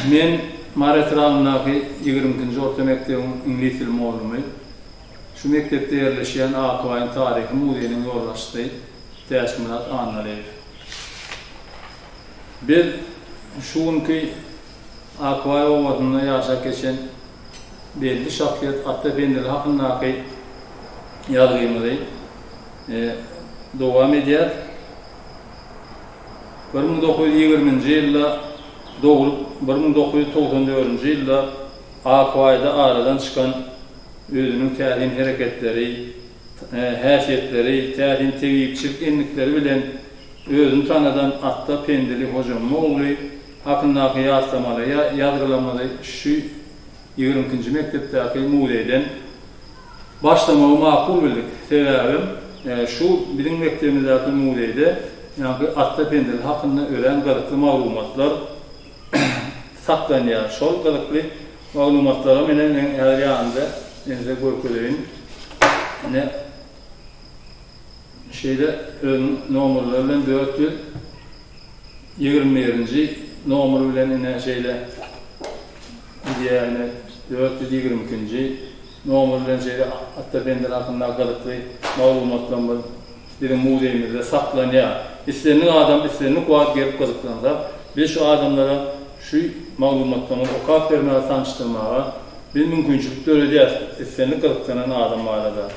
Men Mary etrabyndaky 22-nji orta mekdebiň iňlis dili mugallymy. Şu mekdepde ýerleşýän Akbaýyň taryhy muzeýiniň ýolbaşçysy Täçmyrat Annalyýew. Biz şu günki Akbaý obasynda ýaşap geçen belli şahsyýet Atda Pendili hakyndaky ýazgymyzy dowam edýäris. 1920-nji ýylda doglup, 1994-nji ýylda Akbaýda aradan çykan özüniň täsin hereketleri, häsiýetleri, täsin tebipçilik endikleri bilen özüni tanadan Atda Pendili Hojamma ogly hakyndaky ýatlamaly ýazgylarymyzy şu 22-nji mekdepdäki muzeýden başlamagy makul bildik. Sebäbem, şu biziň mekdebimizdäki muzeýde ýaňky Atda Pendili hakynda örän gyzykly maglumatlar saklanýar. Şol gyzykly maglumatlara mene meň häzir ýanymda men size görkezeýin. Ine şeýle özüniň nomerleri bilen 421-nji nomer bilen ine şeýle gidýär ine 422-nji nomer bilen şeýle Atda Pendili hakynda gyzykly maglumatlarymyz biziň muzeýimizde saklanýar. Islendik adam islendik wagt gelip gyzyklansa, biz şu adamlara şu maglumatlaryňyzy okap bermäge, tanyşdyrmaga biz mümkinçilik döredýäris, islendik gyzyklanan adam barada.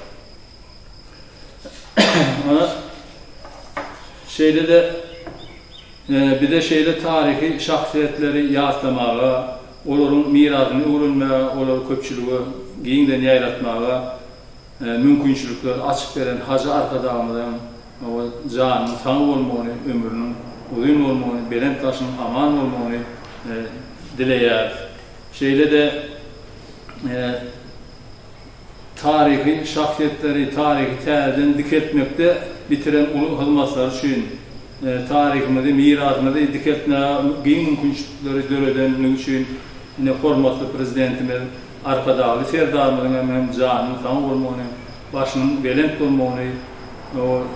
Ana, şeýle-de bize şeýle taryhy şahsyýetleri ýatlamaga, olaryň mirasyny öwrenmäge, olary köpçülige giňden ýaýratmaga mümkinçilikleri açyp beren Hajy Arkadagymyzyň janynyň sag bolmagyny, ömrüniň uzyn bolmagyny, belent başynyň aman bolmagyny dileýäris. Şeýle-de taryhy şahsyýetleri taryhy täzeden dikeltmekde bitiren uly hyzmatlary üçin, taryhymyzy, mirasymyzy dikeltmäge giň mümkinçilikleri döredenligi üçin ine hormatly Prezidentimiz Arkadagly Serdarymyzyň hem hem janynyň sag bolmagyny, başynyň belent bolmagyny,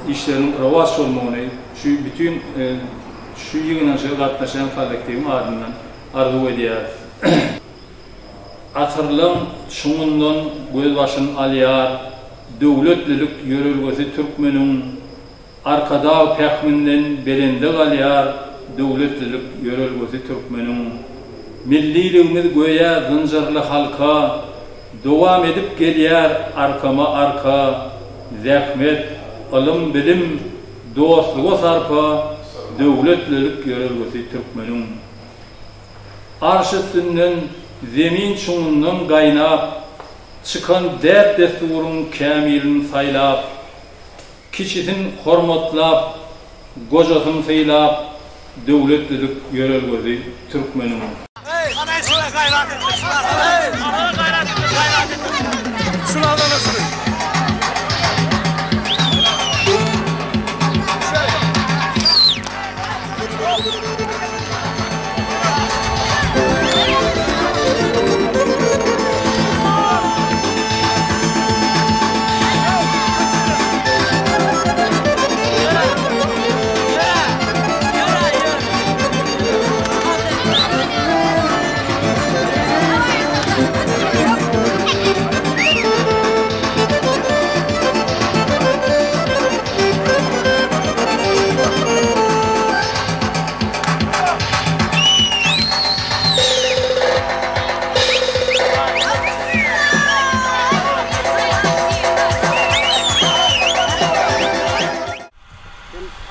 işleriniň rowaç bolmagyny şu bütin şu ýygnanyşyga gatnaşýan kollektiwiň adyndan arzuw edýäris. Asyrlaň çuňundan gözbaşyn alýar döwletlilik ýörelgesi türkmeniň. Arkadag pähminden belende galýar döwletlilik ýörelgesi türkmeniň. Milliligimiz göýä zynjyrly halka, Dowam edip gelýär arkama-arka. Zähmet, ylym, bilim, dostluga sarpa, Döwletlilik ýörelgesi türkmeniň. Arş üstünden, zemin çuňundan gaýnap, Çykan däp-dessuryň kämilin saýlap, Kiçisin hormatlap, gojasyn sylap, Döwletlilik ýörelgesi türkmeniň. Sen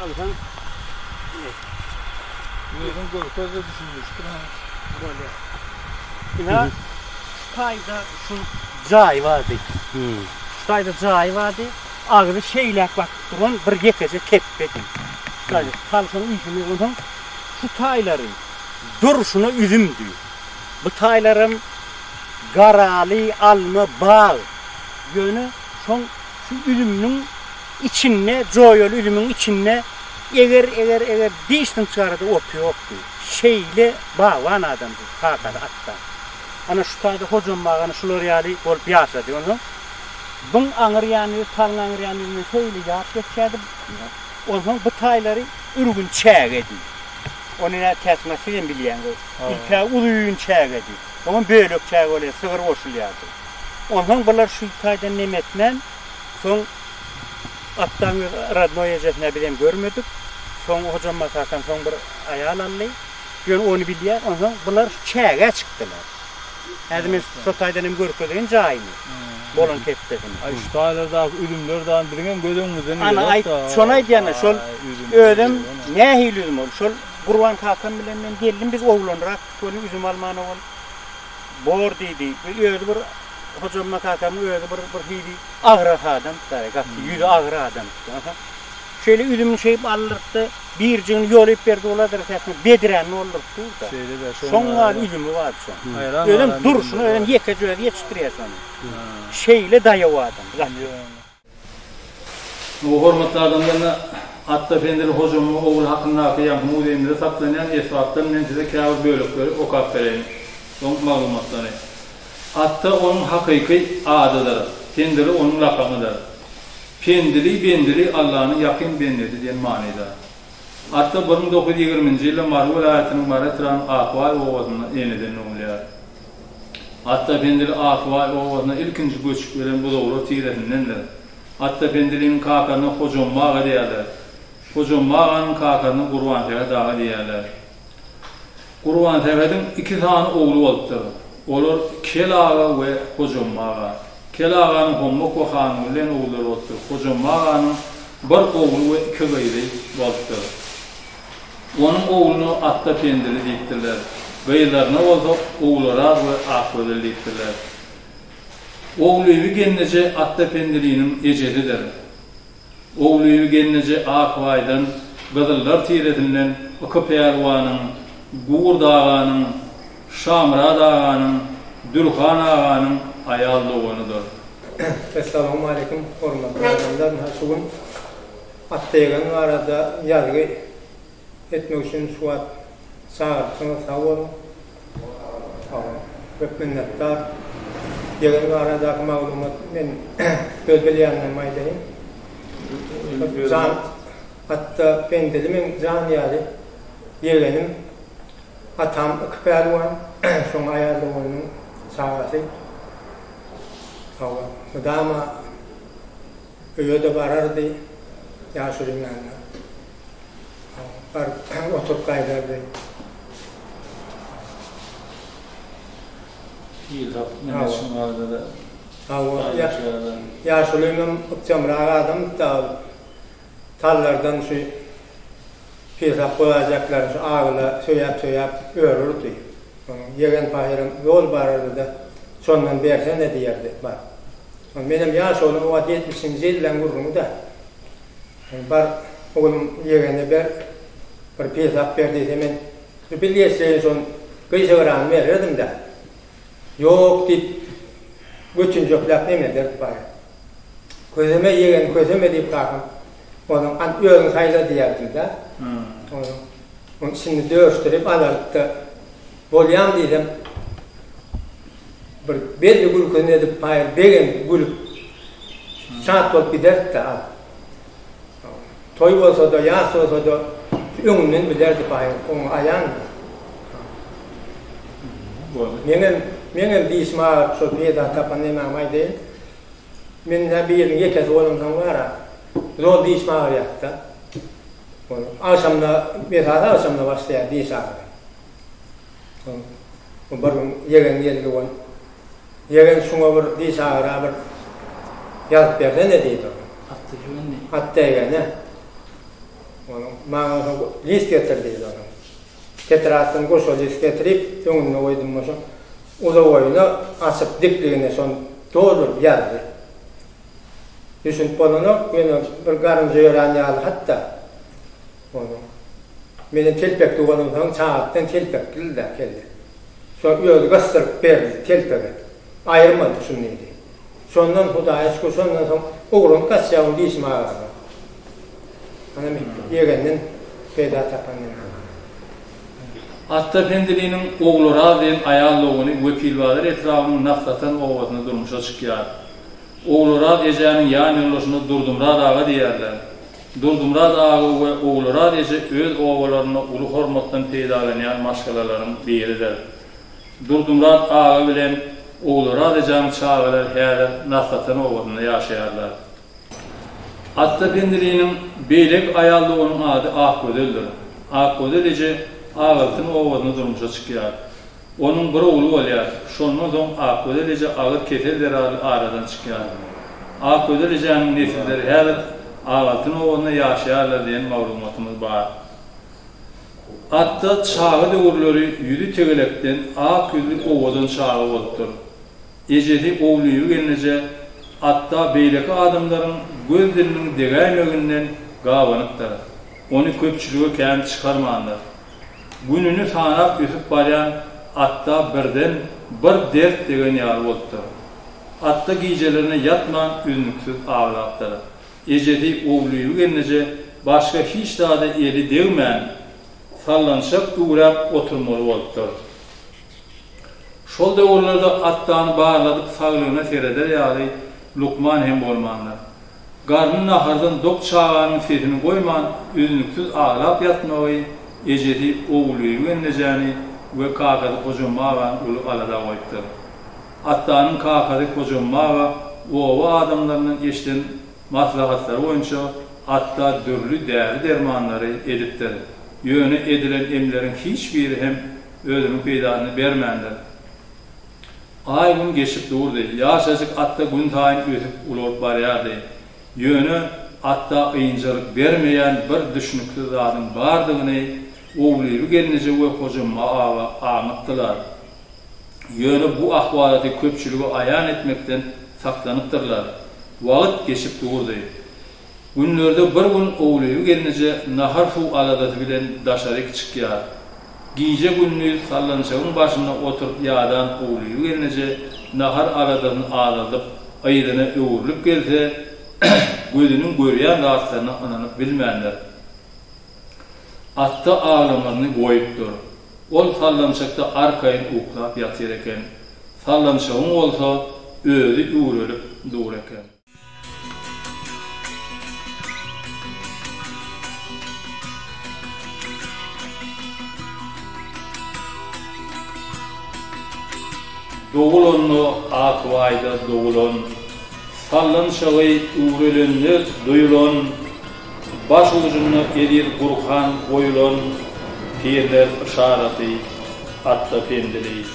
alsaň ine. Özüň görkez-de düşündirişdir ha. Bolýar. Ine şu taýda şu jaý bardy. Şu taýda jaý bardy. Agzy şeýläk bakyp duran bir ýekeje kepbedi. Şu taýda talşyň işini onsoň şu taýlary durşuna üzümdi. Bu taýlaram garaly alma bag. Ýöne şoň şu üzüminiň içinde, joýaly üzümiň içinde eger, eger, eger dişini çykarady ot ýokdy. Şeýle bagban adamdy kakasy Atda. Ana şu taýda Hojam bagany şular ýaly bolup ýaşady. Onsoň buň aňyr ýany, talyň aňyr ýany bilen şeýle ýap geçýärdi. Onsoň bu taýlary ürgün çägedi. Ony nä Täçmyrat sizem bilýäňiz. Ilk-ä uzyn çägedi. Soňam bölek çäge bolýar, sygyr goşulýardy. Onsoň bular şu taýdan neme etmän, soň Atdaň öz rodnoý ejesini-ä bizem görmedik. Soň Hojambaz kakam soň bir aýal aldy. Ýöne ony bilýär. Onsoň bular şu çägä çykdylar. Häzir men şo taýdan hem görkezeýin jaýyny, bolan kepbesini. Aý şu taýlardaky üzümler dagy biziň hem göz öňümizden Ana aýt, şony aýdýan-da, şol özem nähili üzüm ol? Şol Gurban kakam bilen men geldim, biz oglanrakdyk welin üzüm almana ol bor diýdi. Özi bir Hojamma kakamyň özi bir bir hili agras adamdy-da, gaty ýüzi agyr adamdy. Şeýle üzümini şeýdip aldyrtdy, birjigini ýolyp berdi ol-a sähne bedräni dolduryp dur-da. Şeýle-de, şoň Şoň ýaly üzümi bardy şoň. Haýran Özem galan durşuna üzümleri özem bar. ýekeje özi ýetişdirýär şony. Şeýle daýaw adam, gaty. Bu hormatly adamdan Atda Pendili Hojamyň ogly hakyndaky ýaňky muzeýimizde saklanýan esbapdan men size käbir bölekleri okap bereýin. Soň maglumatlary. Atda onuň hakyky adydyr, Pendili onuň lakamydyr. Pendili, bendili Allanyň ýakyn bendesi diýen manyda. Atda 1920-nji ýylda Mary welaýatynyň Mary etrabynyň Akbaý obasynda eneden dogulýar. Atda Pendili Akbaý obasyna ilkinji göçüp gelen buzawlar tiresindendir. Atda Pendiliniň kakasyna Hojamma aga diýýärler. Hojamma aganyň kakasyna Gurbansähet aga diýýärler. Gurbansähediň iki sany ogly bolupdyr. Olar Kel aga we Hojamma aga. Kel aganyň Hommak we Hangül diýen ogullary bolupdyr. Hojamma aganyň bir ogly we iki gyzy bolupdyr. Onuň ogluna Atda Pendili diýipdirler. Gyzlaryna bolsa Ogularaz we Akgözel diýipdirler. Ogulbibi gelneje Atda Pendiliniň ejesidir. Ogulbibi gelneje Akbaýdan, gyzyllar tiresinden Yky pälwanyň, Gurt aganyň, Şamyrat aganyň, Dürhan aganyň aýal doganydyr. Essalawmaleýkim hormatly adamlar ynha şu gün Atdaýegen barada ýazgy etmek üçin şu wagt çagyrypsyňyz sag boluň. Sag boluň. Köp minnetdar. Ýegen baradaky maglumat men öz bilýänlerimi aýdaýyn. Jan Atda Pendili meň jan ýaly ýegenim. Atam Yky pälwan, şoň aýal doganynyň çagasy. Hawa, mydama öýe-de barardy ýaşulyň ýanyna. Baryp oturyp gaýdardy. Ýyldap Mehmet barada-da. Hawa, ýaşulyňam ykjamrak adamdy-da ol. Tallardan şu pirsap bolaýjaklaryny şu agyla söýäp-söýäp örürdi. Onuň ýegen pahyram zol barardy-da, şondan bersene diýerdi baryp. Menem ýaş oglan o wagt ýetmişinji ýyllaň gürrüňi-dä. Bar, oglum, ýegene ber, bir pirsap ber diýse, men şu bilgeşleýin şony gyşygrany bererdim-dä. Ýok diýip, götünjekläp neme ederdik baýa. Köseme ýegen, köseme diýip kakam, onuň an özüň saýla diýerdim-dä. Onuň onuň içini dörüşdirip alaryp-da, bolýam diýsem, bir belli gülküsini edip baýa begenip gülüp, şat bolup giderdi-dä al. Toý bolsa-da, ýas bolsa-da, öňünden bilerdi baýy, oňa aýandy. Meňem, meňem dişim agyryp şol peýda tapan nemämi aýdaýyn. Men-hä biriniň ýekesi bolamsoň bar-a, zol dişim agyrýardy-da. Ol agşamda, esasy agşamda başlaýar diş agyry. Ol bir gün ýegen geldi ol. Ýegen şuňa bir diş agyra bir ýazyp bersene diýdi ol. Atda ýegenmi? Atda ýegene. Onuň maňa soň list getir diýdi onuň. Tetraddan goşa list getirip öňünde goýdum bolsa uzaboýuna açyp dikligine şony dolduryp ýazdy. Düşünip bolanok ýöne bir garynja ýörän ýaly hatda. Onuň menem telpekli bolamsoň çagalykdan telpekli-dä kelle. Şo özi gysdyryp berdi telpege. Aýyrmady şuny diýdi. Şondan Hudaýa şükür şondan soň ugrun gaçýagym dişim agyrdy. Ana men ýegenden peýda tapan men. Atda Pendiliniň Ogularaz diýen aýal dogany Wekilbazar etrabynyň Nahsatan obasynda durmuşa çykýar. Ogularaz ejäniň ýan ýoldaşyna Durdymyrat aga diýýärler. Durdymyrat aga we Ogulraz eje öz obalarynda uly hormatdan peýdalanýan maşgalalaryň biridir. Durdymyrat aga bilen Ogulraz ejäniň çagalary häzir Nasatan obasynda ýaşaýarlar. Atda Pendiliniň beýleki aýal doganyň ady Akgözeldir. Akgözel eje Agaltyn obasynda durmuşa çykýar. Onuň bir ogly bolýar. Şondan soň Akgözel eje agyr kesel zerarly aradan çykýar. Akgözel ejäniň nesilleri häzir Agaltyn obasynda ýaşaýarlar diýen maglumatymyz bar. Atda çaga döwürleri ýüzi tegelekden ak ýüzli owadan çaga bolupdyr. Ejesi Ogulbibi gelneje Atda beýleki adamlaryň göz diliniň degäýmeginden gabanypdyr. Ony köpçülige kän çykarmandyr. Gününi sanap ösüp barýan Atda birden bir dert degen ýaly bolupdyr. Atda gijelerine ýatman üznüksiz aglapdyr. Ejesi Ogulbibi gelneje başga hiç zada eli degmän, sallançak üwräp oturmaly bolupdyr. Şol döwürlerde Atdany barladyp saglygyna sereder ýaly lukman hem bolmandyr. Garny nahardan dok çaganyň sesini goýman üznüksiz aglap ýatmagy ejesi Ogulbibi gelnejäni we kakasy Hojamma agany uly alada goýupdyr. Atdanyň kakasy Hojamma aga oba adamlaryndan eşiden maslahatlary boýunça Atda dürli däri-dermanlary edipdir. Ýöne edilen emleriň hiç biri hem özüniň peýdasyny bermändir. Aý-gün geçip durdy. Ýaşajyk Atda günsaýyn ösüp ulalyp barýardy. Ýöne Atda ynjalyk bermeýän bir düşnüksiz zadyň bardygyny Ogulbibi gelneje we Hojamma aga aňypdylar. Ýöne bu ahwalaty köpçülige aýan etmekden saklanypdyrlar. Wagt geçip durdy. Günlerde bir gün Ogulbibi gelneje nahar-suw aladasy bilen daşaryk çykýar. Gije-gündiz sallançagyň başynda oturyp ýadan Ogulbibi gelneje nahar aladasyny azaldyp, yzyna öwrülip gelse, gözüniň görýän zatlaryna ynanyp bilmändir. Atda aglamasyny goýupdyr. Ol sallançakda arkaýyn uklap ýatyr eken. Sallançagyň bolsa özi üwrelip dur eken. Dogulanda Akbaýda dogulan, Sallançagy üwrelende duýulan, Baş ujunda eziz Gurhan goýulan, Pirler yşaraty Atda Pendili.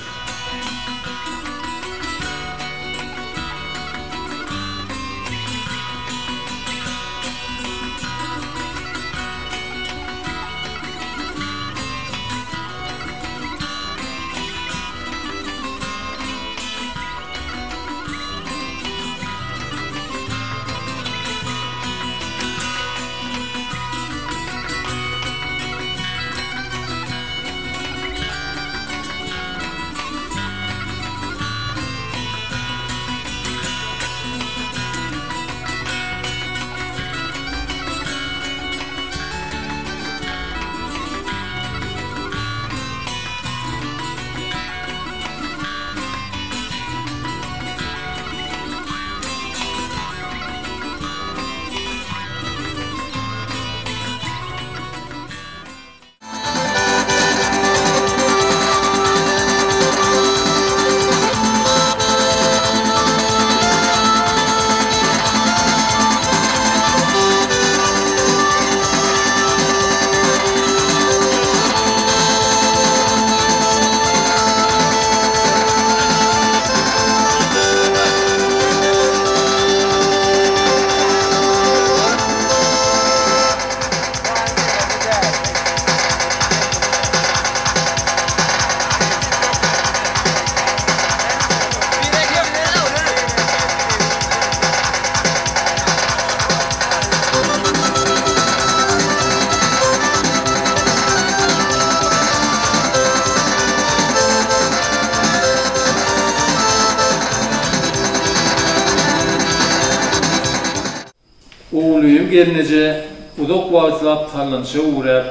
Ogulbibi gelneje uzak wagtlap sallança üwräp,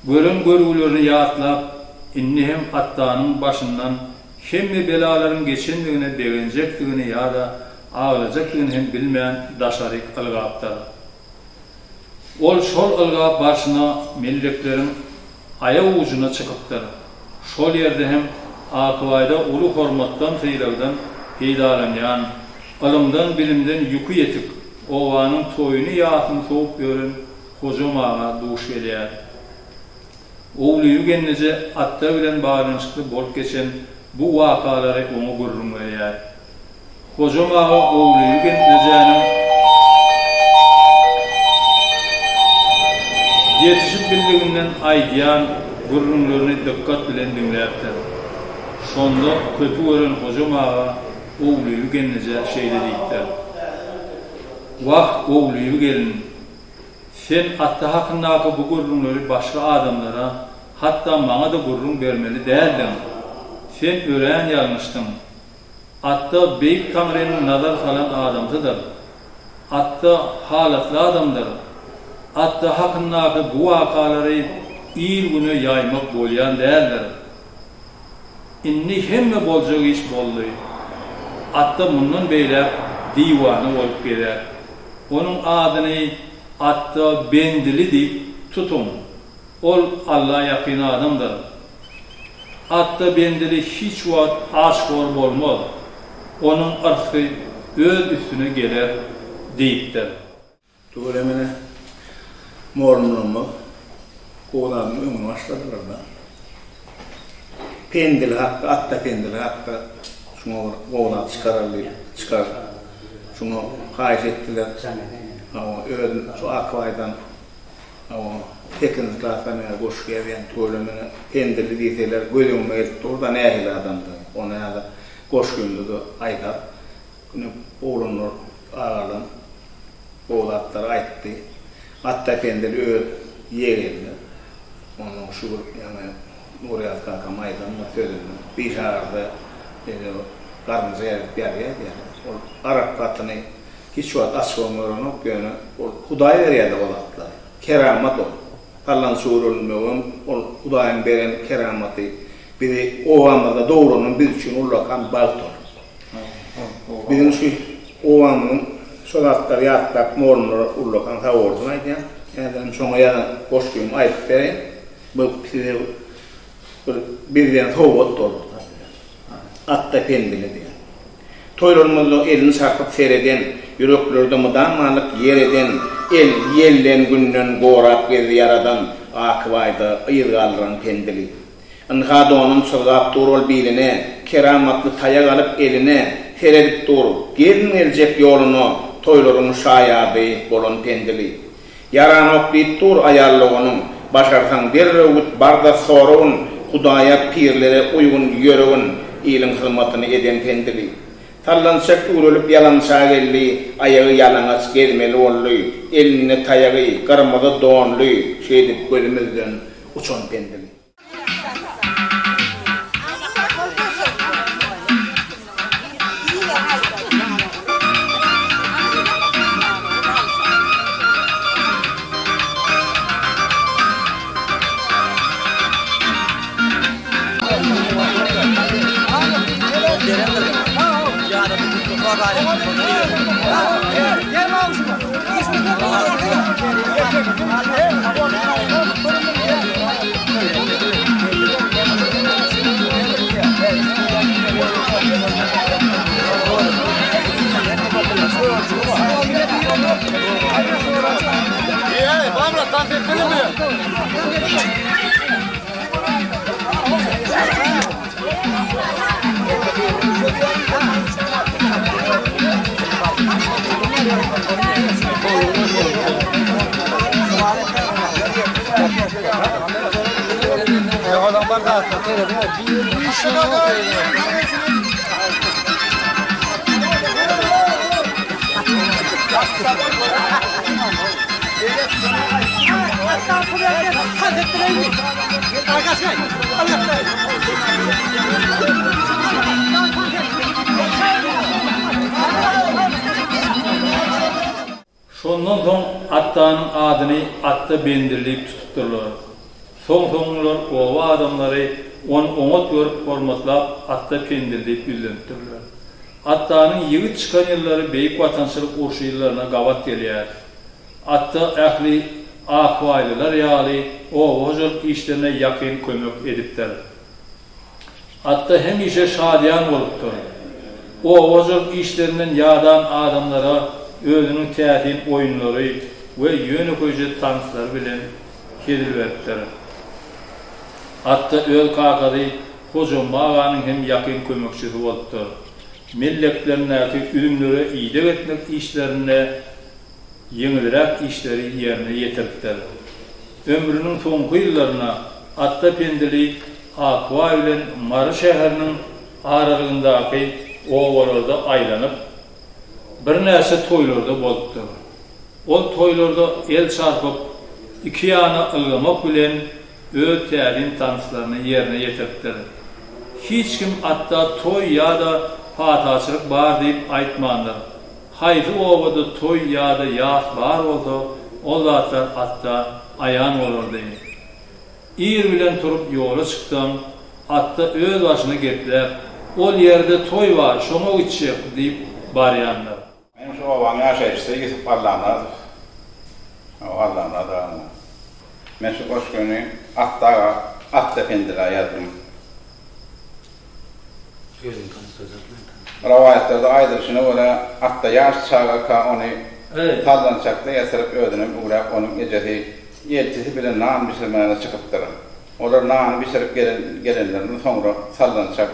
gören görgülerini ýatlap, indi hem Atdanyň başyndan hemme belalaryň geçendigine begenjekdigini ýa-da aglajakdygyny hem bilmän daşaryk ylgapdyr. Ol şol ylgap barşyna mellekleriň aýagujuna çykypdyr. Şol ýerde hem Akybaýda uly hormatdan-sylagdan peýdalanýan, ylymdan-bilimden ýüki ýetik, obanyň toýuny-ýasyny sowup ýören Hojam aga duş gelýär. Oglyby gelneje Atda bilen baglanyşykly bolup geçen bu wakalary oňa gürrüň berýär. Hojam aga Oglyby gelnejäniň ýetişip bildiginden aýdýan gürrüňlerini dykgat bilen diňläpdir. Şonda köpi gören Hojam aga Oglyby gelnejä şeýle diýipdir, Wah, Oglyby gelin, Sen Atda hakyndaky bu gürrüňleri başga adamlara, hatda maňa-da gürrüň bermeli däldiň. Sen örän ýalňyşdyň. Atda Beýik Taňrynyň nazar salan adamsydyr. Atda halatly adamdyr. Atda hakyndaky bu wakalary il-güne ýaýmak bolýan däldir. Indi hemme boljak iş boldy. Atda mundan beýläk diwana bolup gezer. Onuň adyny Atda Bendili diýip tutuň. Ol Alla ýakyn adamdyr. Atda Bendili hiç wagt aç-hor bolmaz. Onuň yrsgy öz üstüne geler diýipdir. Tüwelemene morumlarymyz gowy zadyň öňüni başladylar-da. Pendili hakda, Atda Pendili hakda şuňa bir gowy zat çykarar diýip, çykar. Şuňa haýyş etdiler. Hawa, özüm şu Akbaýdan, hawa, sekizinji klasdan bäri goşgy ýazýan. Tüwelemene Pendili diýseler göz öňüme gelip dur-da nähili adamdygy. Ony häzir goşgymda-da aýdar. Ine, oglanlar agalam gowy zatlary aýtdy. Atda Ependili öz ýegenine, onnoň şu bir ýaňy Nurýaz kakam aýdan bir sözünde, Bişagyrda ene garynja ýazyp ýazýar diýýär. Ol arap gatyny hiç wagt açybam görenok, ýöne ol Hudaý berýär-de o zatlary. Keramat ol. Sallança öwrenilmegem ol Hudaýyň beren keramaty. Bizi obamyzda dogranam biz üçin ullakan bagt ol. Biziň şu obamyzyň şo zatlary ýatlap mollumlara ullakan sag bolsun aýdýan. Häzirem şoňa ýazan goşgymy aýdyp bereýin. Bu size bir bizden sowgat bolar. Atda Pendili diýen. Toýlarymyzda elini çarpyp sereden, ýüreklerde mydamalyk ýer eden, el, ýelden, günden gorap gezdi ýaradan Akybaýda yz galdyran Pendili. Ynha donun çyzgap dur ol biline, Keramatly taýak alyp eline, Seredip dur, gelin geljek ýoluna, Toýlaryň şaýady bolan Pendili. Ýaranok diýip dur aýal doganyň, Başarsaň derrew git bar-da soragyn, Hudaýa, pirlere uýgun ýöregin, Iliň hyzmatyny eden Pendili. Sallançak üwrelip ýalança geldi, Aýagy ýalaňaç gezmeli boldy, Elinde taýagy, gyrmyzy donly, Şeýdip gözümizden uçan Pendili. Şondan soň Atdanyň adyny Atda Bendili diýip tutupdyrlar. Soň-soňlar oba adamlary ony oňat görüp hormatlap Atda Pendili diýip ýüzlenipdirler. Atdanyň ýigit çykan ýyllary Beýik Watançylyk urşy ýyllaryna gabat gelýär. Atda ähli. Akbaýlylar ýaly oba hojalyk işlerine ýakyn kömek edipdir. Atda hemişe şadyýan bolupdyr. Oba hojalyk işlerinden ýadan adamlara özüniň täsin oýunlary we ýönekeýje tanslary bilen hezil beripdir. Atda öz kakasy Hojamma aganyň hem ýakyn kömekçisi bolupdyr. Melleklerindäki üzümlere ideg etmek işlerinde ýeňilräk işleri ýerine ýetiripdir. Ömrüniň soňky ýyllarynda Atda Pendili Akbaý bilen Mary şäheriniň aralygyndaky obalarda aýlanyp, birnäçe toýlarda bolupdyr. Ol toýlarda el çarpyp, iki ýana ylgamak bilen öz täsin tanslaryny ýerine ýetiripdir. Hiç kim Atda toý ýa-da pataçylyk bar diýip aýtmandyr. Haýsy obada toý ýa-da ýas bar bolsa, ol zatlar Atda aýan bolardy. Ir bilen turup ýola çyksaň, Atda öz başyna gepläp, Ol ýerde toý bar, şoňa gitjek diýip barýandyr. Men şu obanyň ýaşaýjysy Ýusup Allamyradow. Hawa, Allamyrat agam. Men şu goşgyny Atda aga, Atda Ependilä ýazdym. Rowaýatlarda aýdylyşyna görä, Atda ýaş çagaka ony sallançakda ýatyryp özünem üwräp onuň ejesi eltisi bilen nan bişirmäne çykypdyr. Olar nany bişirip gelenlerinden soňra sallançak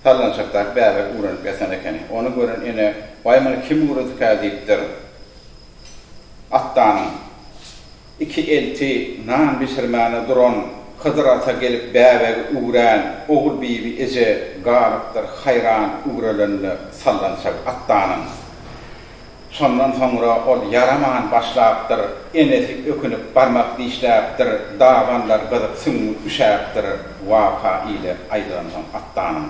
sallançakdaky bäbek üwrenip ýatan ekeni. Ony gören ene, Waý muny kim üwredikä diýipdir. Atdanyň. Iki elti nan bişirmäne duran Hydyr ata gelip bäbegi üwrän Ogulbibi eje galypdyr haýran üwrelenine sallançak Atdanyň. Şondan soňra ol ýaraman başlapdyr, enesi ökünip barmak dişläpdir, dabanlar gyzyp süňňi üşäpdir, waka ile aýdylansoň Atdanyň.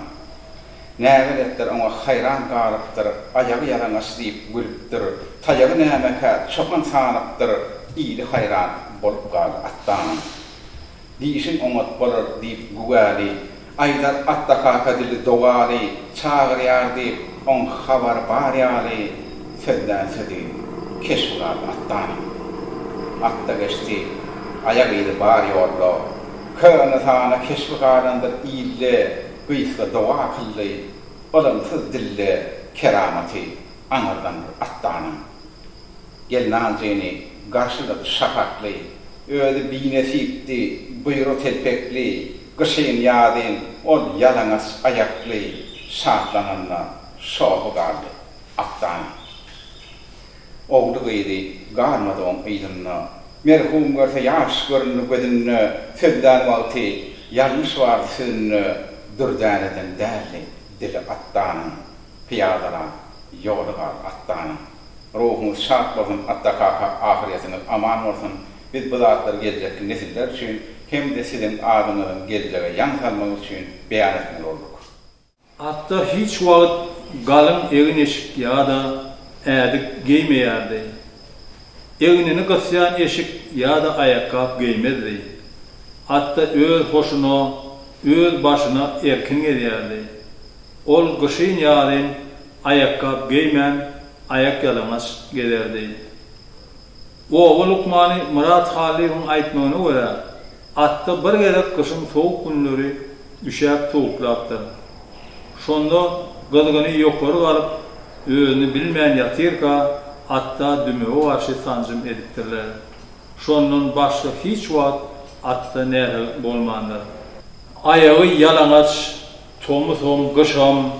Näbeletler oňa haýran galypdyr, aýagy ýalaňaç diýip gülüpdir, taýagy nämekä çopan sanypdyr, ili haýran bolup galdy Atdanyň. Dişiň oňat bolar diýip güwäli, aýdar Atda kaka dili dogaly, çagyrýar diýip, oň habary bar ýaly, sözlän sözi keşbi galdy Atdanyň. Atda geçdi, aýak yzy bar ýolda, köne sana keşbi galandyr ilde, Gysga doga kyldy, ylymsyz dilde keramaty aňyrdandyr Atdanyň. Gelnaljyny garşylady şapakly, özi binesipdi, buýra telpekli, gyşyn-ýazyn ol ýalaňaç aýakly, şatlananda şohy galdy Atdanyň. Ogly-gyzy galmady oň yzynda. Merhum görse ýaş göründi gözünde, Sözlän wagty ýalňyş bardy sözünde, Dürdäneden däldi dili Atdanyň, Pyýadalan ýoly galdy Atdanyň. Ruhuňyz şat bolsun Atda kaka ahyrýetiňiz aman bolsun biz bu zatlary geljekki nesiller üçin hem-de siziň adyňyzyň geljege ýaň salmagy üçin beýan etmeli bolduk. Atda hiç wagt galyň egin-eşik ýa-da ädik geýmeýärdi. Egnini gysýan eşik ýa-da aýakgap geýmezdi. Atda öz hoşuna, öz başyna erkin gezýärdi. Ol gyşyn-ýazyn aýakgap geýmän, aýakýalaňaç gezerdi. Oba lukmany Myrat Hallyýewiň aýtmagyna görä, Atda bir gezek gyşyň sowuk günleri üşäp sowuklapdyr. Şonda gyzgyny ýokary galyp, özüni bilmän ýatyrka, Atda dümewe garşy sanjym edipdirler. Şondan başga hiç wagt Atda näsag bolmandyr. Aýagy ýalaňaç, tomusam, gyşam,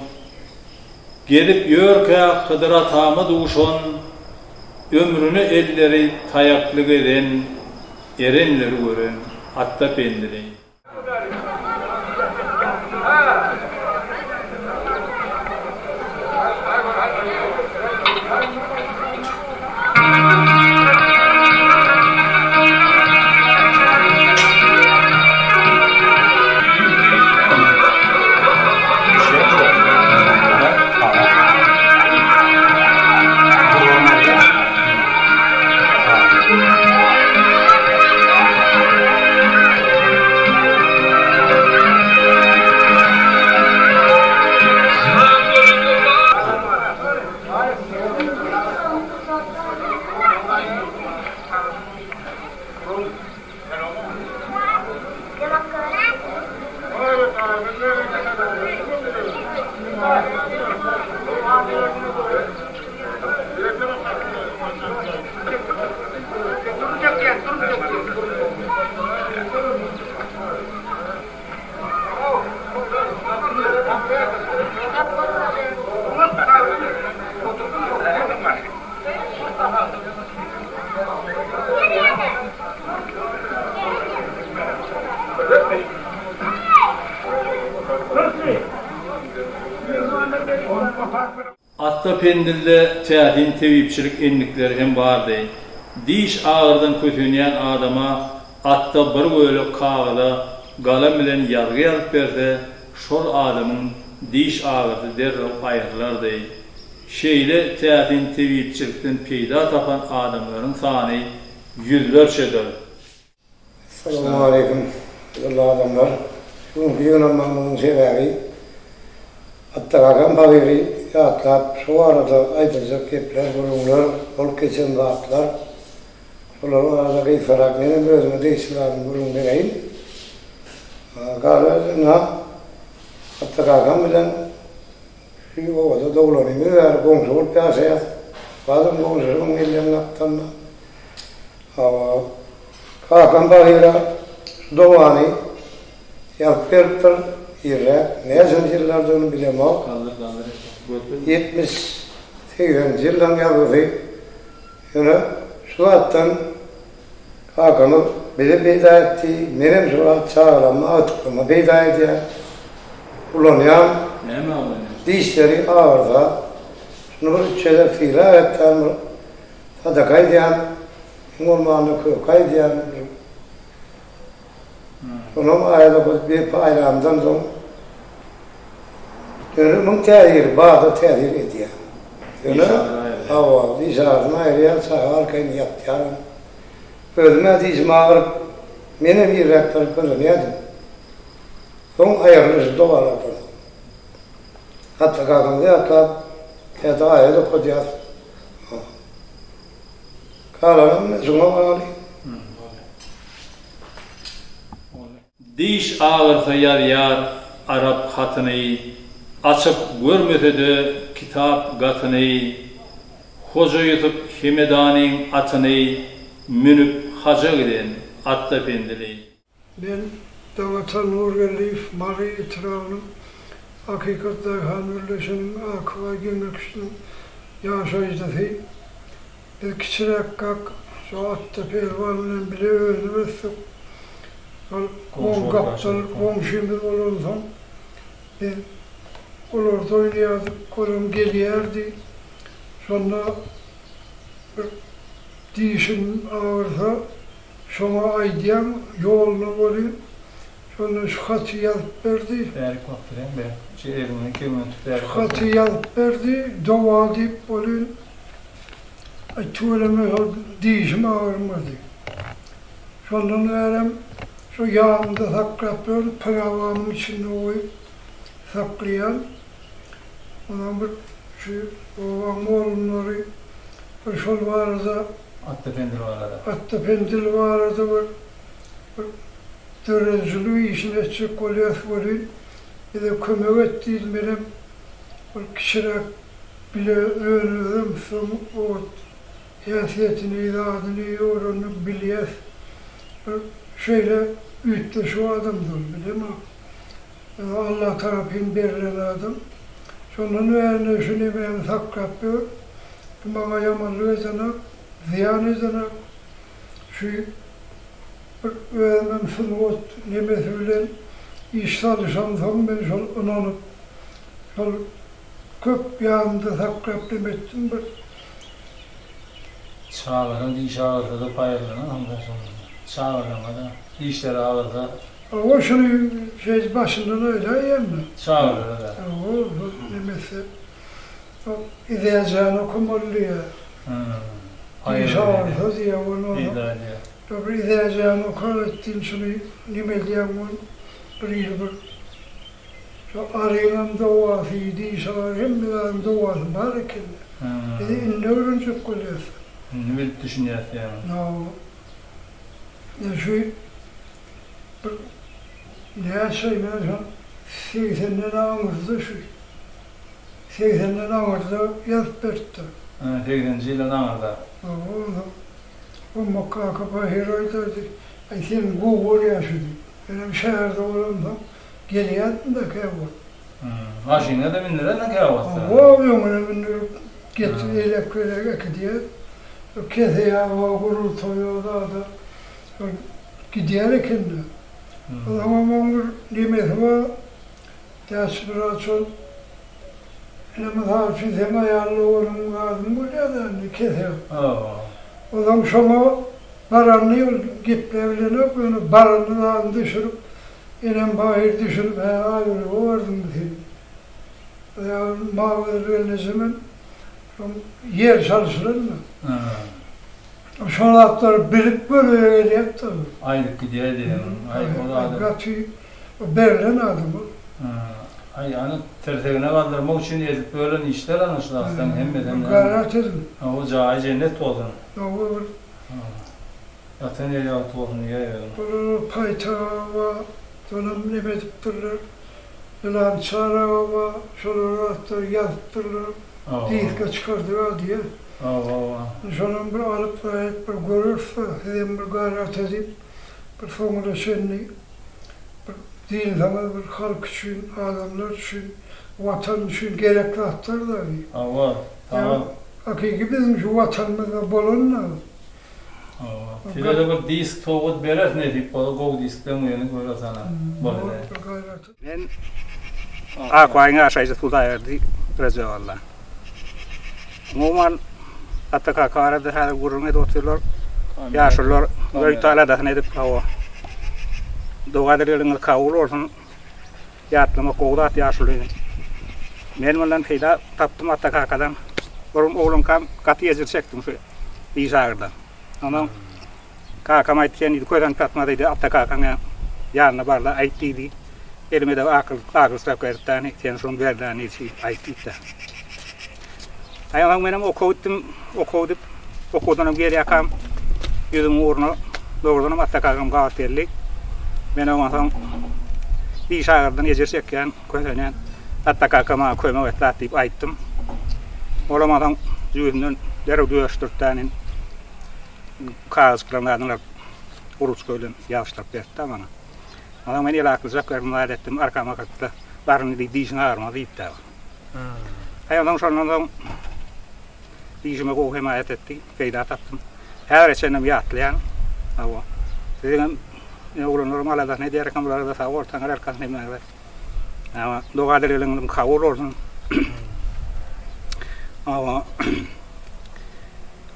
gezip ýörkä Hydyr atama duşan, ömrüne elleri taýakly gezen Erenleri gören Atda Pendili. Atda Pendilde täsin tebipçilik endikleri hem bardy. Diş agyrdan kösenýän adama Atda bir bölek kagyza galam bilen ýazgy ýazyp berse, şol adamyň diş agyrysy derrew aýrylardy. Şeýle täsin tebipçilikden peýda tapan adamlaryň sany ýüzlerçedir. Salowmaleýkim gadyrly adamlar. Şu günki ýygnanmagymyzyň sebäbi Atda kakam pahyry ýatlap şo barada aýdyljak gepler, gürrüňler, bolup geçen zatlar şolar barada gysgarak menem özüme degişli zadyny gürrüň bereýin. Galyberse-de Atda kakam bilen Şu obada doglanymyz bäri goňşy bolup ýaşaýas. Bazam goňşusynyň gelýän gapdalynda. Hawa, kakam Bahyra şu dogany ýazyp beripdir, irräk, näçenji ýyllardygyny bilemok. 70, segseninji ýyllaryň ýazgysy. Ýöne şu zatdan Kakamyz bize peýda etdi, menem şu wagt çagalaryma, agtyklaryma peýda edýän, ulanýan. Näme ulanýaň? Dişleri agyrsa, şuny bir üç gezek sylap etýän, bir sadaka edýän, iň bolmanda köke aýdýan. Onam aýat okadyp bir paýlandan soň ýöne muň täsiri bada täsir edýär. Ýöne hawa diş agyrysyny aýyrýar, çaga arkaýyn ýatýaram. Özüm-ä dişim agyryp, menem irräk baryp kösenýärdim. Soň aýyrdy şu dogalardan soň. Hatda kakamyzy ýatlap, käte aýat okadýas. Galanam ine şuňa bagly. Diş agyrsa ýazýar arap hatyny, Açyp görmese-de kitap gatyny, Hoja Ýusup Hemedanyň atyny Münüp haja giden Atdapendili. Men Daňatar Nurgeldiýew, Mary etrabynyň Hakykat daýhan birleşiginiň Akbaý geňeşiniň ýaşaýjysy. Biz kiçiräkkäk şo Atda pälwan bilen bile önüp ösdük. Şol gapdal goňşymyz bolansoň, biz olarda oýnaýardyk, olam gelýärdi. Şonda bir dişim agyrsa, Şoňa aýdýaň ýoluna welin, şonda şu haty ýazyp berdi. Bärik bakdyraýyň bärik. Şu eliňden keminden tut bärik Şu haty ýazyp berdi, doga diýip welin, aý tüweleme şol dişim agyrmady. Şondan bärem şo ýanymda saklap ýörün, prawamyň içinde goýup saklaýan. Onam bir şu obaň mollumlary bir şol barada Atda Pendil barada. Atda Pendil barada bir bir döredijilik işini etjek bolýas welin, bize kömek et diýdi. Menem bir kiçiräk bile önüzem soň ot häsiýetini, zadyny öwrendik, bilýäs. Bir şeýle üýtgeşik adamdy ol, bilemok. Alla tarapyn berlen adam. Şondan bärine şu nemäni saklap ýör. Bu maňa ýamanlyk edenak, zyýan edenak. Şu bir özümem sungat nemesi bilen iş salyşamsoň men şol ynanyp, şol köp ýanymda saklap neme etdim bir. Çagalaryň dişi agyrsa-da paýyrlanan şonda. Çagalaryňa-da dişleri agyrsa. Hawa şuny şeýdip başyndan aýlaýýan-da. Çagalara-da. Hawa, şol nemesi. Şol Izäjany okamaly diýýär. Diş agyrsa diýýär, ony ony. Şol bir Izäjany okap etdim, şuny neme edýäň ol bir hili bir şo aryňam dowasy, diş agyry hemme zadyň dowasy bar eken-de. Biz indi öwrenjek bolýas. Indi bilip düşünýäs diýýäňiz. Hawa. Ine şu Bir näçe aý men şol Segsenden aňyrda şu. Segsenden aňyrda ýazyp beripdir. Hä, segseninji ýyldan aňyrda. Hawa, onsoň Hommak kaka pahyr aýdardy, Aý, sen gowy bolýar şu diýip. Menem şäherde bolamsoň, gelýärdim-de käwagt. Maşyna-da mündürerdiň käwagt-da. Hawa, öňüne mündürip, getir, eýläk-beýläk äkidýär. Kese ýaga, gurultaýa, zada bir gidýär eken-de. Onsoňam oň bir nemesi bar, Täçmyrat şol, ine, mysal üçin, seň aýal doganyň zadyň bolýar-da indi, kesel. Onsoň şoňa baranyny ol gepläbilenok, ýöne baranyny zadyny düşürip, enem pahyr düşürip, hä, Aýbölege bardyňmy sen? Ýa Magözel gelnejemem şoň ýer çalşylan-da. Şol zatlary bilip bölege gelýärdi ol. Aýdyp gidýär diýýäň. Aý, ol adam. Gaty berlen adam ol. Aý, ony tirsegine galdyrmak üçin edip bölen işler ana şu zatlaryň hemmesem. Gaýrat ediň. Hawa, jaýy jennet bolsun. Hawa, bir. Ýatan ýeri ýagty bolsun diýäýerin. Olar paýtaga bar, onam neme edipdirler. Ýylan çaraga bar, şolar zatlary ýazypdyrlar. Diska çykardyga diýýär. Şonam bir alyp gaýyp bir göreris-de, sizem bir gaýrat edip, bir soňuna çenli bir dynsaňyz bir halk üçin, adamlar üçin, Watan üçin gerek zatlar-da. Hawa, tamam. Hakyky biziň şu Watanymyzda bolan-da. Hawa. Size-de bir disk sowgat bereris nesip bolsa, gowy diskden birini göreris ana. Bolýar. Men Akbaýyň ýaşaýjysy Hudaýberdi Rejeballa. Umuman, Ata kaka barada häzir gürrüň edip otyrlar. Ýaşulular ýörite aladasyny edip, hawa. Doga-dilegleriňiz kabul bolsun. Ýatlamak gowy zat ýaşulyny. Men mundan peýda tapdym Ata kakadan. Bir gün oglankam gaty ejir çekdim şu diş agyrdan. Onsoň kakam aýtdy sen diýdi kösenip ýatma diýdi Ata kakaň ýanyna barda aýt diýdi. Elime-de akyl akyl stawka beripdäni sen şuny ber-dä diýdi aýt diýipdi. Aý onsoň menem okuwa gitdim. Okuwa gidip, okuwdanam gelýärkäm ýüzümiň ugruna dogrudanam Atda kakam gabat geldi. Men oňa soň diş agyrdan ejir çekýän, kösenýän. Atda kaka maňa kömek et zat diýip aýtdym. Olam onsoň jübüsinden derrew döşdürtdä kagyzjyklaryň zadyny alyp, ruçka bilen ýazyşdyryp berdi-de maňa. Onsoň men ele aklyjak berdim, zat etdim, arkama kakdy-da, Baryny diý, dişiň agyrmaz diýipdi. Aý onsoň şondan soň dişime gowy hemaýat etdi, peýda tapdym. Häzire çenlem ýatlaýan. Hawa. Siziňem ine oglanlaryň aladasyny edýär eken, bulara-da sag bol, Taňry ýalkasyn hemmäňize. Hawa, doga-dilegleriňiz kabul bolsun. Hawa.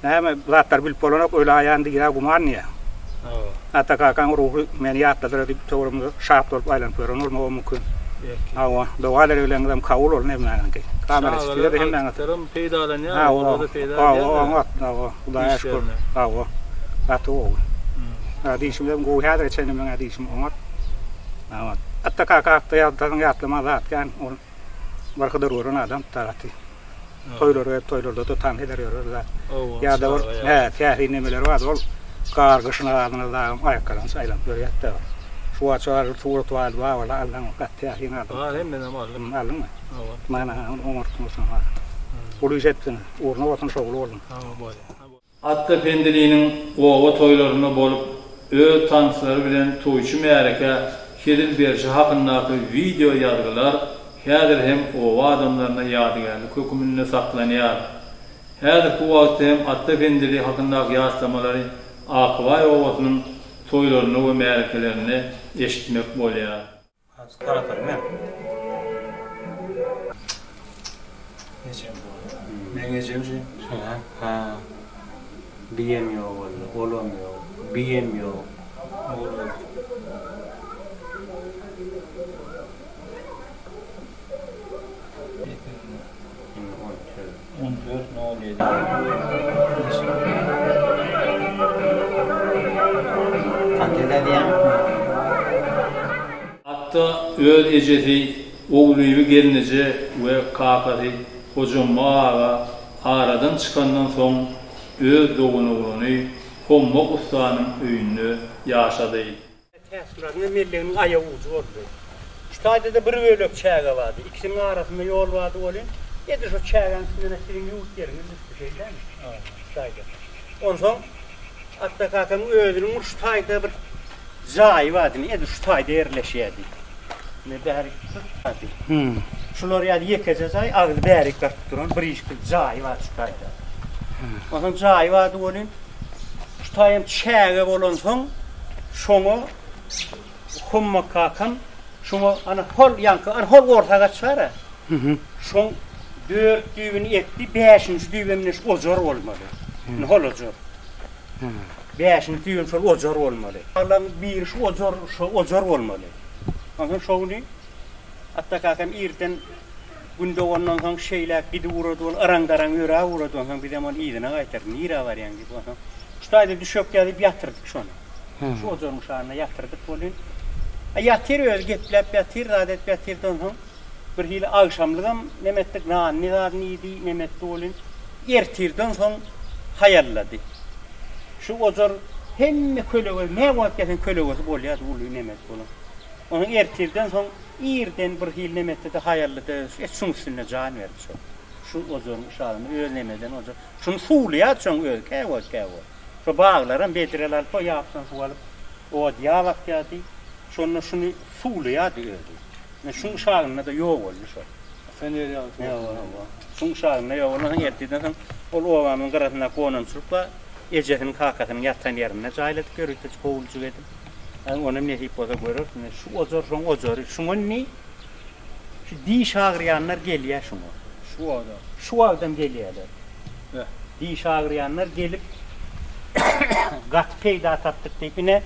Näme zatlar bilip bolanok, öli aýan diýýär, güman diýýär. Ata kakaň ruhy meni ýatladyr diýip töweregimde şat bolup aýlanyp ýören bolmagam mümkin. Hawa, doga dilegleriňizem kabul bolsun hemmäňiziňki. Kamera size-de hemmäňiz. Peýdalanýar, Hawa, hawa, oňat, hawa, Hudaýa şükür. Hawa, gaty gowy. Ha, dişimem gowy, häzire çenli meň dişim oňat. Hawa, Ata kaka hakda ýatlasaň ýatlaman zat kän, ol bir hydyr gören adam, gaty. Toýlara gelip toýlarda-da tans eder ýörer zat. Ýa-da bir hä, täsin nemeleri bardy ol gar gyşyna galyna dagam aýakgalanç aýlanyp ýörýärdi-de. Şu wagt şo bir suraty bardy babala alsaň gaty täsin adam. Bar hemmenem aldym. Aldyňmy? Hawa. Mana oňartdyň bolsaň bar. Uly iş etdiň. Ugruna bolsun şowly bolsun. Hawa bolýar. Atda Pendiliniň oba toýlarynda bolup, öz tanslary bilen toýçy märekä hezil berşi hakyndaky wideo ýazgylar häzir hem oba adamlaryna ýadygärlik höküminde saklanýar. Häzirki wagtda hem Atda Pendili hakyndaky ýatlamalary Akbaý obasynyň toýlarynda we märekelerinde eşitmek bolýar. Ejem Meň ejem şu. Hä, hä. Biýem ýok boldy, olam ýok, biýem ýok. Indi 14. 14 07. Kança diýýäň? Hatda öz ejesi Ogulbibi gelneje we kakasy Hojamma aga aradan çykandan soň öz doganoglany Hommak ussanyň öýünde ýaşady. Täçmyradyň hem elleginiň aýak ujy boldy. taýda-da bir bölek çäge bardy. Ikisiniň arasynda ýol bardy welin, edil şo çägäň üstünden-de siziň ýurt ýeriňiz düşdi, şeýle-dämi? Şu taýda. Onsoň Atda kakamyň özüniň şu taýda bir jaýy bardy, ine, edil şu taýda ýerleşýärdi. Ine, bärik şu taýda. Şular ýaly ýekeje jaý, agzy bärik bakyp duran bir işikli jaýy bardy şu taýda. Onsoň jaýy bardy welin, şu taýam çäge bolansoň, şoňa Homma kakam şoňa ana hol ýaňky ana hol orta agaç bar-a. Şoň dört düýbüni ekdi, bäşinji düýbem ine şu ojar bolmaly. Ine hol ojar. Bäşinji düýbem şol ojar bolmaly. Baglaryň biri şu ojar, şu ojar bolmaly. Onsoň şo güni Atda kakam irden Gün dogandan soň şeýläk gidip ugrady ol yraň-daraň ýöräp ugrady onsoň bizem ony yzyna gaýtardyk nirä barýaň diýip onsoň şu taýda düşek ýazyp ýatyrdyk şony şu ojagyň şanyna ýatyrdyk welin a ýatyr özi gepläp ýatyr zat edip ýatyrdy onsoň bir hili agşamlygam neme etdik nanyny zadyny iýdi neme etdi welin ertirden soň haýallady şu ojar hemme kölege näwagt gelseň kölegesi bolýardy uly nemesi bolan onsoň ertirden soň Irden bir hili neme etdi-de, haýallydy, et şuň üstünde jan berdi şol. Şu ojagyň yşagynda öz nemeden ojak. Şuny suwlaýardy şoň özi käwagt käwagt. Şo baglaram bedreli alyp, o ýapdan suw alyp, ot ýap akýardy. Şonda şuny suwlaýardy özi. Ine şuň yşagynda-da ýok boldy şol. Sen ýer ýaly suw. Hawa, hawa. Şuň yşagynda ýok boldy. Onsoň ertirden soň ol obamyzyň gyrasyndaky gonamçylyk bar. Ejesiniň, kakasynyň ýatan ýerinde jaýladyk ýöriteji howlujyk edip. Ýa onam nesip bolsa göreris. Ine şu ojar şoň ojary. Şuňa indi şu diş agyrýanlar gelýär şuňa. Şu wagtam. Şu wagtam gelýärler. Beh. Diş agyrýanlar gelip gaty peýda tapdyk diýip ine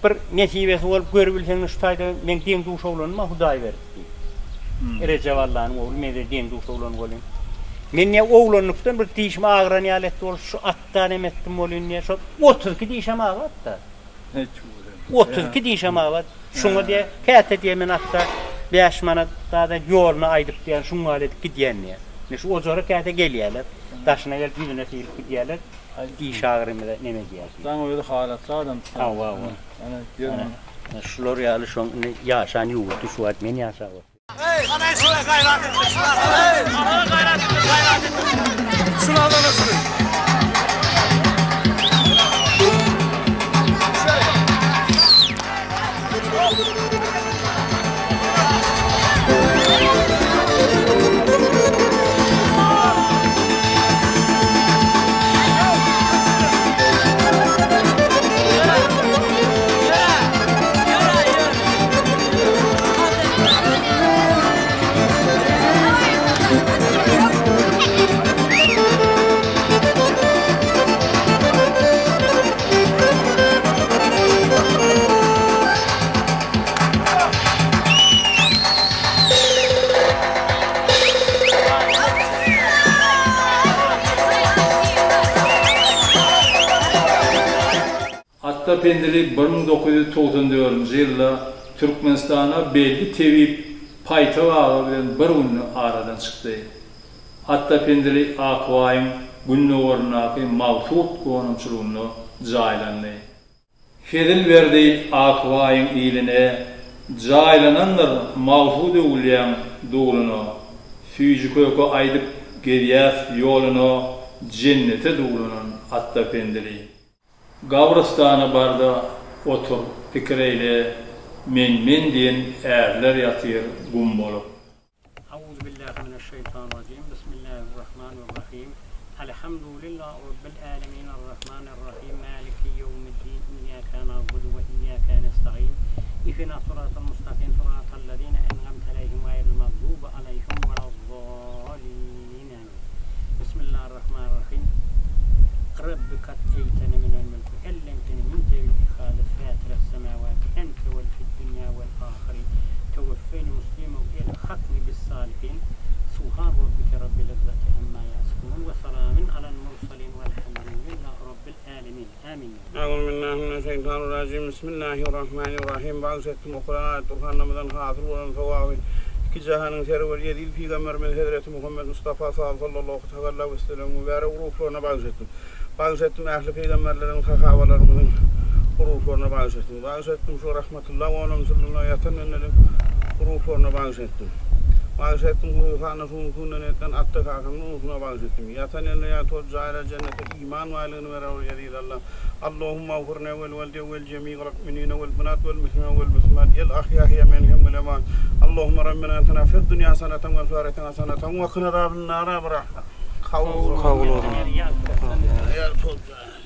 bir nesibesi bolup görübilseňiz şu taýda meň deň-duş oglanym bar Hudaýberdi diýip. Rejep Allanyň ogly mende deň-duş oglan welin. Men diýýär oglanlykdan bir dişim agyran ýaly etdi ol şu atdan em etdim welin diýýär şol 32 dişem abat-da. 32 dişem abat. Şuňa diýe, käte diýe men hatda 5 manat zada ýoluny aýdyp diýen, şuň ýaly edip gidýän diýe. Ine şu ojara käte gelýärler. Daşyna gelip ýüzüne syryp gidýärler. Diş agyrymyza neme diýýär. Daň özi halatly adam. Hawa, hawa. Ana, şular ýaly şoň indi ýaşan ýurdy şu wagt men ýaşap otyryn. Atda Pendili 1994-nji ýylda Türkmenistana belli tebip Paýtak aga bilen bir günde aradan çykdy. Atda Pendili Akbaýyň gündogaryndaky Magsut gonamçylygynda jaýlandy. Hezil berdi Akbaýyň iline, Jaýlanandyr Magsut öwülýäň dugluna. Süýji-köke aýdyp gezýäs ýoluna, Jennete duglanan Atda Pendili. Gabrystana barda otur pikir eýle men men diýen ärler ýatyr gum bolup. Auzubillahi mineşşeýtanirrajim Bismillahirrahmanirrahim Elhamdulillah Rabbil alemin Arrahmanirrahim Maliki ýewmiddin Iyyaka na'budu we iyyaka nesta'in Ihdinas syratal mustakim Syratal lezine en'amte aleyhim gaýril magdubi aleyhim weladdallin Amin Bismillahirrahmanirrahim Rabbi kad eýtene minel mülki ellemteni min tewili hali fätires semawati ente weli fid dünýä wel ahyri teweffeni muslime we elhakni bis salihin Subhan rabbike rabbil izzati amma ýasifun we salamin alal mursalin welhamdulillah rabbil alemin Amin. Euzubillahi mineşşeýtanirrajim Bismillahirrahmanirrahim Bagyş etdim okalan aýat-Gurhanlarymyzdan hasyl bolan sogaby iki jahanyň serweri eziz pygamberimiz hezreti Muhammet Mustafa sallallahu tagalla wesellemiň mübärek ruhlaryna bagyş etdim. Bagyş etdim ähli pygamberleriň sahabalarymyzyň ruhlaryna bagyş etdim. Bagyş etdim şu rahmatullah gonamçylygynda ýatan bendeleň. Ruhlaryna bagyş etdim. Bagyş etdim hususan-da şu günki günden etden Atda kakamyň ruhuna bagyş etdim. Ýatan ýerinde ýagty bolup jaýlar jennete iman baýlygyny berer ol eziz Alla. Allahumma gfirne wel welide wel jemi'il mu'minine wel mu'minat wel muslimine wel muslimat el ahýahi minhum wel emwat. Allahumma rabbena atina fid dunýa hasanatan we fil ahireti hasanatan we qina azabin nara bi rahmatik. Kabul Kabul bolsun. Ýagty bolup.